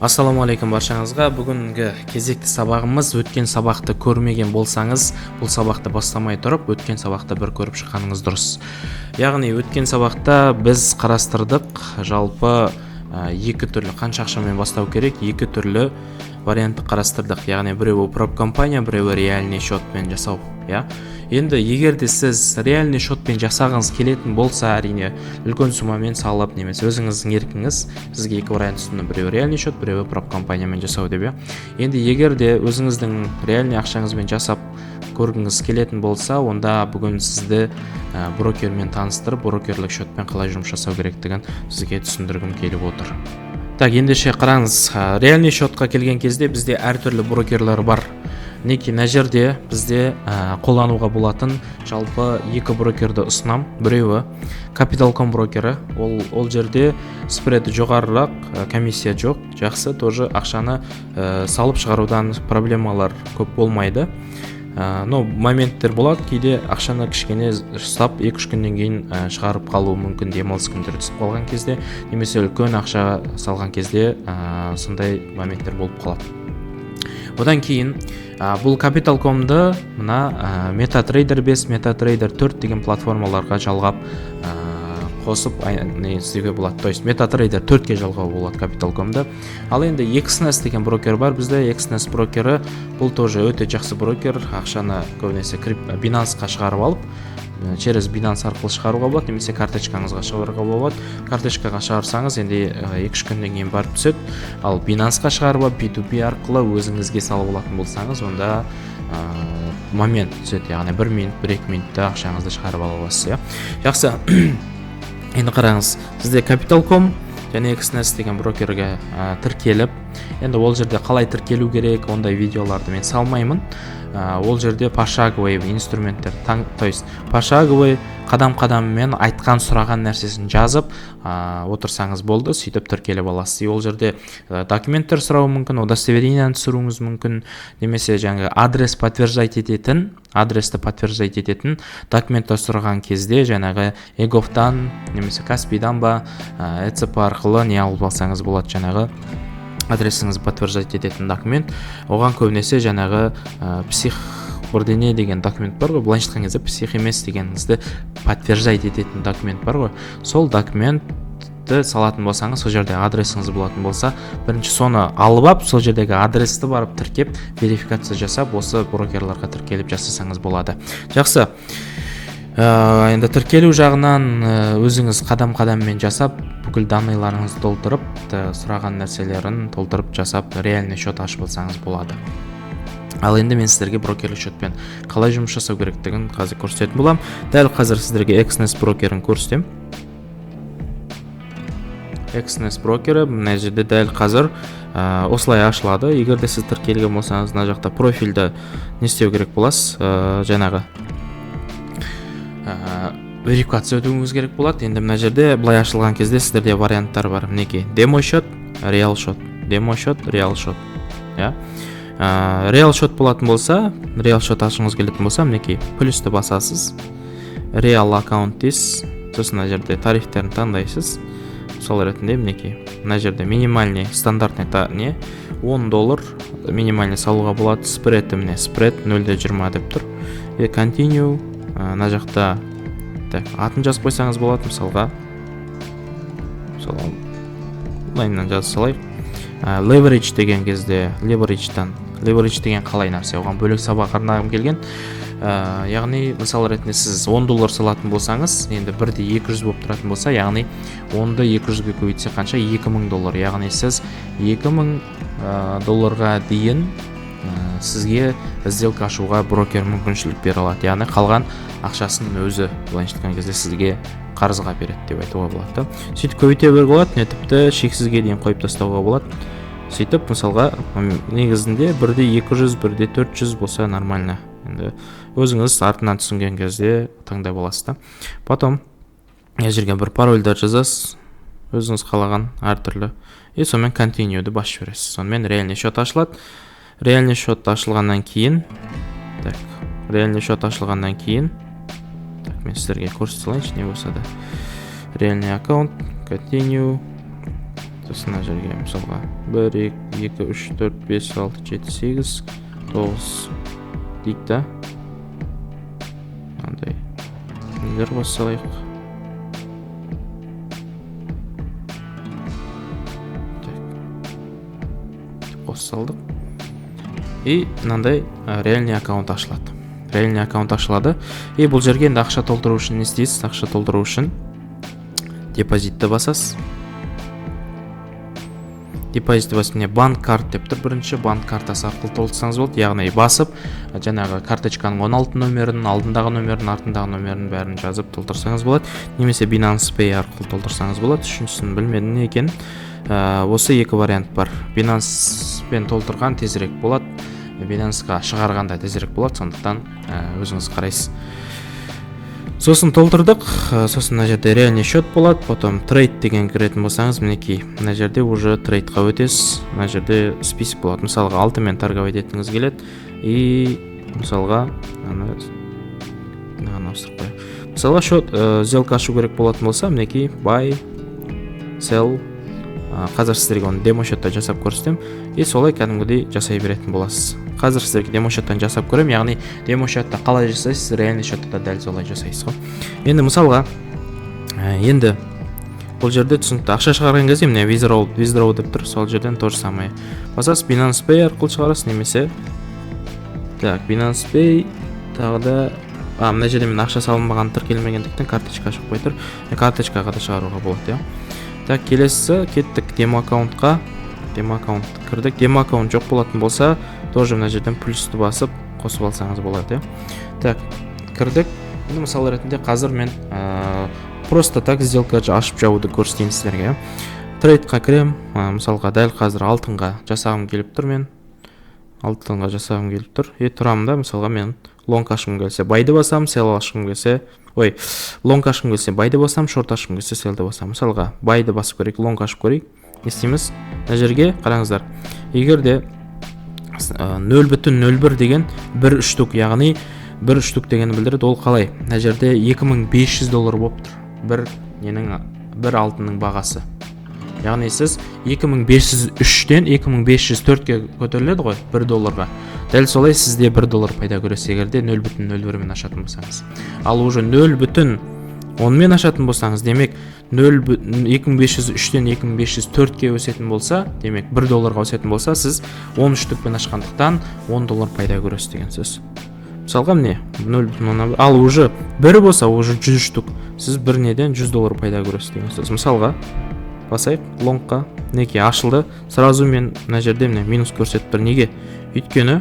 Ассалаумағалейкум баршаңызға! Бүгінгі кезекті сабағымыз. Өткен сабақты көрмеген болсаңыз, бұл сабақты бастамай тұрып, өткен сабақты бір көріп шыққаныңыз дұрыс. Яғни өткен сабақта біз қарастырдық жалпы екі түрлі, қанша ақшамен бастау керек, екі түрлі вариантты қарастырдық. Яғни біреуі проп компания, біреуі реальный счетпен жасау, иә. Енді егер де сіз реальный счетпен жасағыңыз келетін болса, әрине, үлкен суммамен салып немесе өзіңіздің еркіңіз. Сізге екі вариант ұсындым: біреуі реальный счет, біреуі проп компаниямен жасау деп, иә. Енді егер де өзіңіздің реальный ақшаңызбен жасап көргіңіз келетін болса, онда бүгін сізді брокермен таныстырып, брокерлік счетпен қалай жұмыс жасау керектігін сізге түсіндіргім келіп отыр. Так, ендеше қараңыз, реальный счетқа келген кезде бізде әртүрлі брокерлер бар. Мінекей, мына жерде бізде қолдануға болатын жалпы екі брокерді ұсынам. Біреуі Capital.com брокері. Ол жерде спреді жоғарырақ, комиссия жоқ, жақсы тоже, ақшаны салып шығарудан проблемалар көп болмайды. Но моменттер болады, кейде ақшаны кішкене ұстап, 2-3 күннен кейін шығарып қалуы мүмкін, демалыс күндері түсіп қалған кезде немесе үлкен ақша салған кезде сондай моменттер болып қалады. Одан кейін бұл Capital.comды мына MetaTrader 5, MetaTrader 4 деген платформаларға жалғап, қосып не істеуге болады, то есть MetaTrader 4-ке жалғауға болады Capital.comды. Ал енді Exness деген брокер бар бізде. Exness брокері бұл тоже өте жақсы брокер. Ақшаны көбінесе Binance-қа шығарып алып, через Binance арқылы шығаруға болады немесе карточкаңызға шығаруға болады. Карточкаға шығарсаңыз, енді 2-3 күннен кейін барып түседі. Ал Binance-қа шығарып алып, P2P арқылы өзіңізге салып алатын болсаңыз, онда момент түседі, яғни 1 минут, 1-2 минутта ақшаңызды шығарып ала аласыз, иә. Жақсы, енді қараңыз, сізде Capital.com және Exness деген брокерге тіркеліп, енді ол жерде қалай тіркелу керек, ондай видеоларды мен салмаймын. Ол жерде пошаговый инструменттер, то есть пошаговый, қадам қадамымен айтқан, сұраған нәрсесін жазып отырсаңыз болды, сөйтіп тіркеліп аласыз. И ол жерде документтер сұрауы мүмкін, удостоверениені түсіруіңіз мүмкін немесе жаңағы адрес подтверждать ететін, адресті подтверждать ететін документтер сұраған кезде жаңағы еговтан немесе Каспийдан ба, ЭЦП арқылы не алып алсаңыз болады, жаңағы адресіңізді подтверждать ететін документ. Оған көбінесе жаңағы псих бірдеңе деген документ бар ғой, былайша айтқан кезде, псих емес дегеніңізді подтверждать ететін документ бар ғой. Сол документті салатын болсаңыз, сол жерде адресіңіз болатын болса, бірінші соны алып алып, сол жердегі адресті барып тіркеп, верификация жасап, осы брокерларға тіркеліп жасасаңыз болады. Жақсы, енді тіркелу жағынан өзіңіз қадам қадаммен жасап, бүкіл данныйларыңызды толтырып, сұраған нәрселерін толтырып жасап, реальный счет ашып алсаңыз болады. Ал енді мен сіздерге брокерлік счетпен қалай жұмыс жасау керектігін қазір көрсететін боламын. Дәл қазір сіздерге Exness брокерін көрсетемін. Exness брокері мына жерде дәл қазір осылай ашылады. Егер де сіз тіркелген болсаңыз, мына жақта профильді не істеу керек боласыз, жаңағы верификация өтуіңіз керек болады. Енді мына жерде былай ашылған кезде сіздерде варианттар бар, мінекей: демо счет, реал счет, демо счет, реал счет, иә. Реал счет болатын болса, реал счет ашқыңыз келетін болса, мінекей, плюсті басасыз, реал аккаунт дейсіз. Сосын мына жерде тарифтерін таңдайсыз. Мысал ретінде, мінекей, мына жерде минимальный, стандартный не 10 доллар минимальный салуға болады. Спреді, міне, спред 0,20 деп тұр. И continue. Мына жақта, так, атын жазып қойсаңыз болады. Мысалға, былайынан жаза салайық. Leverage деген кезде, leverage-тан, leverage деген қалай нәрсе, оған бөлек сабақ арнағым келген. Яғни мысал ретінде, сіз 10 доллар салатын болсаңыз, енді бірде 200 болып тұратын болса, яғни 10-ды 200-ге көбейтсе қанша? 2000 доллар. Яғни сіз 2000 долларға дейін сізге сделка ашуға брокер мүмкіншілік бере алады. Яғни қалған ақшасын өзі, былайынша айтқан кезде, сізге қарызға береді деп айтуға болады да. Сөйтіп көбейте беруге болады, не тіпті шексізге дейін қойып тастауға болады. Сөйтіп, мысалға, негізінде бірде 200, бірде 400 болса, нормально. Енді өзіңіз артынан түсінген кезде таңдап аласыз да. Потом мына жерге бір парольдер жазасыз, өзіңіз қалаған әртүрлі, и сонымен continue-ді басып жібересіз. Сонымен реальный счет ашылады. Реальный счет ашылғаннан кейін, так, реальный счет ашылғаннан кейін, так, мен сіздерге көрсете салайыншы не болса да. Реальный аккаунт, continue. Сосын мына жерге мысалға 1, 2, 3, 4, 5, 6, 7, 8, 9 дейік та. Мынандай нелер қоса салайық. Так. Қоса салдық. И мынандай реальный аккаунт ашылады. Реальный аккаунт ашылады. И бұл жерге енді ақша толтыру үшін не істейсіз? Ақша толтыру үшін депозитті басасыз. Депозитті басып, міне банк карт деп тұр. Бірінші банк картасы арқылы толтырсаңыз болады. Яғни басып, жаңағы карточканың 16 нөмірін, алдындағы нөмірін, артындағы нөмірін бәрін жазып толтырсаңыз болады. Немесе Binance Pay арқылы толтырсаңыз болады. Үшіншісін білмедім не екенін. Осы екі вариант бар. Binance-пен толтырған тезірек болады. Binance-қа шығарғанда тезірек болады, сондықтан өзіңіз қарайсыз. Сосын толтырдық, сосын мына жерде реальный счет болады, потом трейд деген кіретін болсаңыз, мінекей, мына жерде уже трейдқа өтесіз, мына жерде список болады. Мысалға, алтынмен торговать еткіңіз келеді, и мысалға, ана мынаны ауыстырып қояйық. Мысалға, счет, сделка ашу керек болатын болса, мінекей, buy, sell, қазір сіздерге оны демо счетта жасап көрсетемін, и солай кәдімгідей жасай беретін боласыз. Қазір сіздерге демо счеттан жасап көремін, яғни демо счетта қалай жасайсыз, реальный счетта да дәл солай жасайсыз ғой. Енді мысалға, енді бұл жерде түсінікті, ақша шығарған кезде міне withdraw, withdraw деп тұр, сол жерден то же самое басасыз, Binance Pay арқылы шығарасыз, немесе так, Binance Pay тағы да, мына жерде мен ақша салынбаған, тіркелмегендіктен карточка шықпай тұр. Карточкаға да шығаруға болады, иә. Так, келесісі кеттік демо аккаунтқа. Демо аккаунт кірдік. Демо аккаунт жоқ болатын болса, тоже мына жерден плюсті басып қосып алсаңыз болады, иә. Так, кірдік. Енді мысал ретінде қазір мен просто так сделка ашып жабуды көрсетейін сіздерге, иә. Трейдқа кірем, мысалға, дәл қазір алтынға жасағым келіп тұр мен. Алтынға жасағым келіп тұр. И тұрамын да, мысалға, мен лонг ашқым келсе, байды басамын, сел ашқым келсе, ой, лонг ашқым келсе, байды басамын, шорт ашқым келсе, селді басамын. Мысалға, байды басып көрейік, лонг ашып көрейік. Не істейміз? Мына жерге қараңыздар. Егер де 0,01 деген бір штук, яғни бір штук дегенді білдіреді. Ол қалай? Мына жерде 2500 доллар болып тұр. Бір ненің, бір алтынның бағасы. Яғни сіз 2503-тен 2504-ке көтеріледі ғой 1 долларға. Дәл солай сізде 1 доллар пайда көресіз, егер де 0,01 мен ашатын болсаңыз. Ал уже 0,10 мен ашатын болсаңыз, демек 2503-тен 2504-ке өсетін болса, демек 1 долларға өсетін болса, сіз 10 штукпен ашқандықтан 10 доллар пайда көресіз деген сөз. Мысалға, міне 0,1, ал уже бір болса, уже 100 штук. Сіз бір неден 100 доллар пайда көресіз деген сөз. Мысалға, басайық лонгқа, мінекей ашылды. Сразу мен мына жерде міне минус көрсетіп тұр. Неге? Өйткені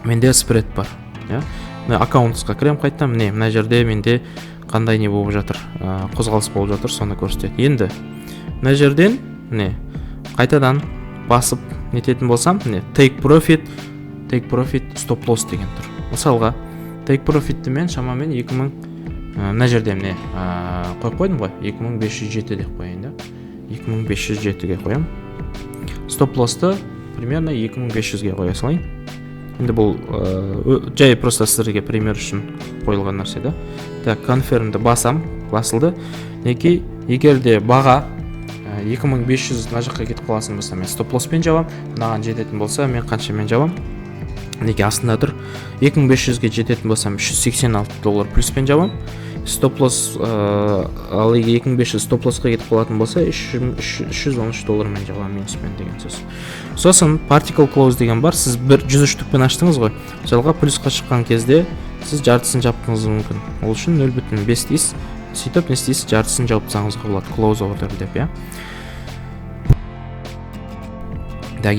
менде спред бар, иә. Мына аккаунтқа кіремін қайтадан, міне мына жерде менде қандай не болып жатыр, қозғалыс болып жатыр, соны көрсетеді. Енді мына жерден міне қайтадан басып нететін болсам, міне take profit, take profit, stop loss деген тұр. Мысалға, take profitті мен шамамен 2000, мына жерде міне қойып қойдым ғой, 2507 деп қояйын да, 2507-ге қоямын. Стоп лоссты примерно 2500-ге қоя салайын. Енді бұл жай просто сіздерге пример үшін қойылған нәрсе да. Так, confirm ді басам, басылды. Мінекей, егер де баға 2500 мына жаққа кетіп қалатын болса, мен стоп лосспен жабамын. Мынаған жететін болса, мен қаншамен жабамын? Мінекей, астында тұр. 2500-ге жететін болсам, 386 доллар плюспен жабамын стоп лосс, ал егер 2500 стоп лоссқа кетіп қалатын болса, 313 доллармен жабамын минуспен деген сөз. Сосын partial close деген бар. Сіз бір 103 штукпен аштыңыз ғой, мысалға, плюсқа шыққан кезде сіз жартысын жапқыңыз мүмкін. Ол үшін 0,5 дейсіз. Сөйтіп не істейсіз? Жартысын жауып тастауыңызға болады, close order деп, иә. Так,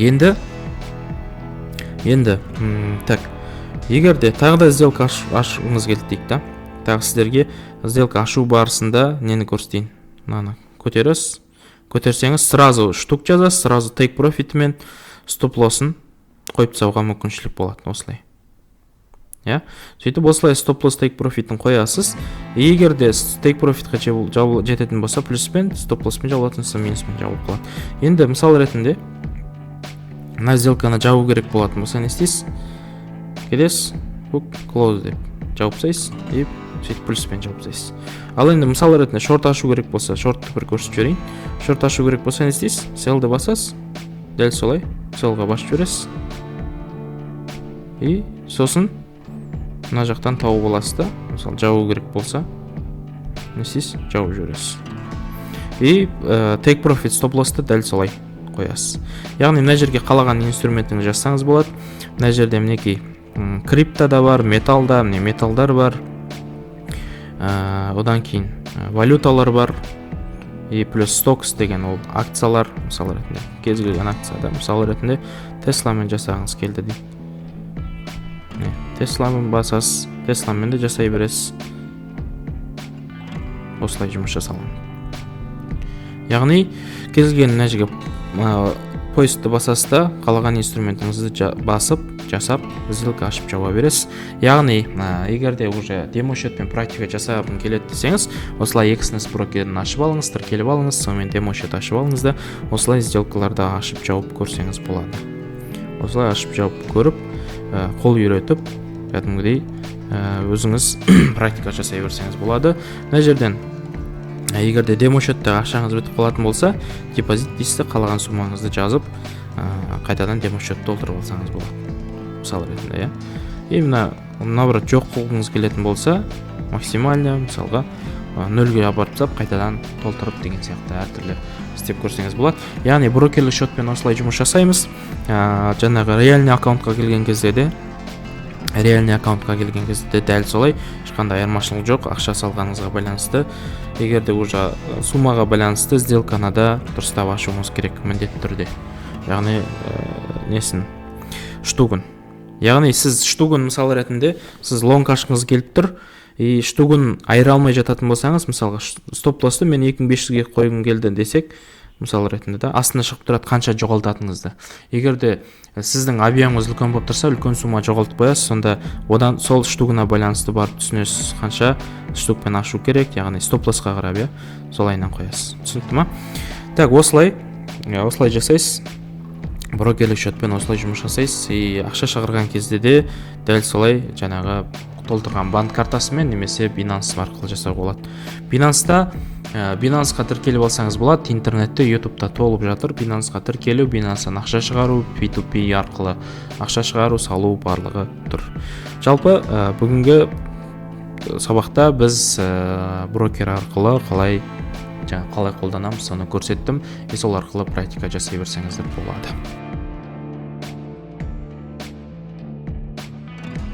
енді так, егер де тағы да сделка ашқыңыз келді дейік та, тағы сіздерге сделка ашу барысында нені көрсетейін. Мынаны көтересіз, көтерсеңіз, сразу штук жазасыз, сразу take profit мен стоп лоссын қойып тастауға мүмкіншілік болады осылай, иә. Сөйтіп осылай стоп лосс, take profit ін қоясыз. Егер де take profit қа жететін болса, плюспен, стоп лосспен жабылатын болса, минуспен жабылып қалады. Енді мысал ретінде мына сделканы жабу керек болатын болса, не істейсіз? Келесіз, close деп жауып тастайсыз и Сөйтіп плюспен жауып тастайсыз. Ал енді мысал ретінде шорт ашу керек болса, шортты бір көрсетіп жіберейін. Шорт ашу керек болса, не істейсіз? Sell ді басасыз, дәл солай sell ға басып жібересіз и сосын мына жақтан тауып аласыз да, мысалы, жабу керек болса, не істейсіз? Жауып жібересіз. И take profit, stop loss ты дәл солай қоясыз. Яғни мына жерге қалаған инструментіңізді жазсаңыз болады. Мына жерде, мінекей, крипто да бар, металл да, міне, металлдар бар, одан кейін валюталар бар и плюс stocks деген ол акциялар. Мысал ретінде, кез келген акцияда, мысал ретінде, Тесламен жасағыңыз келді дейік. Міне, Тесламен басасыз, Тесламен де жасай бересіз. Осылай жұмыс жасалған. Яғни кез келген мына жерге поиск ті басасыз да, қалаған инструментіңізді басып, жасап, сделка ашып жауа бересіз. Яғни егер де уже демо счет пен практика жасағым келеді десеңіз, осылай Exness брокерін ашып алыңыз, тіркеліп алыңыз, сонымен демо счет ашып алыңыз да, осылай сделкаларды ашып жауып көрсеңіз болады. Осылай ашып жауып көріп, қол үйретіп, кәдімгідей өзіңіз практика жасай берсеңіз болады. Мына жерден егер де демо счет та ақшаңыз бітіп қалатын болса, депозит дейсіз де, қалаған суммаңызды жазып, қайтадан демо счет толтырып алсаңыз болады, мысал ретінде, иә. И мына наоборот жоқ қылғыңыз келетін болса, максимально, мысалға, нөлге апарып тастап, қайтадан толтырып деген сияқты әртүрлі істеп көрсеңіз болады. Яғни брокерлік счетпен осылай жұмыс жасаймыз. Жаңағы реальный аккаунтқа келген кезде де, реальный аккаунтқа келген кезде де дәл солай, ешқандай айырмашылық жоқ. Ақша салғаныңызға байланысты, егер де уже суммаға байланысты сделканы да дұрыстап ашуыңыз керек міндетті түрде. Яғни несін, штугін, яғни сіз штугін, мысал ретінде, сіз лонг ашқыңыз келіп тұр и штугін айыра алмай жататын болсаңыз, мысалға, стоп лоссты мен 2500-ге қойғым келді десек, мысал ретінде да, астына шығып тұрады қанша жоғалтатыныңызды. Егер де сіздің объемыңыз үлкен болып тұрса, үлкен сумма жоғалтып қоясыз. Сонда одан сол штугына байланысты барып түсінесіз, қанша штукпен ашу керек, яғни стоп лоссқа қарап, иә, солайынан қоясыз. Түсінікті ма? Так, осылай, иә, осылай жасайсыз. Брокерлік счетпен осылай жұмыс жасайсыз. И ақша шығарған кезде де дәл солай, жаңағы толтырған банк картасымен немесе Binance арқылы жасауға болады. Binance'та, Binance'қа тіркеліп алсаңыз болады. Интернетте, Ютубта толып жатыр Binance'қа тіркелу, Binance'тан ақша шығару, P2P арқылы ақша шығару, салу, барлығы тұр. Жалпы бүгінгі сабақта біз брокер арқылы қалай, жаңа қалай қолданамыз, соны көрсеттім. И сол арқылы практика жасай берсеңіздер болады.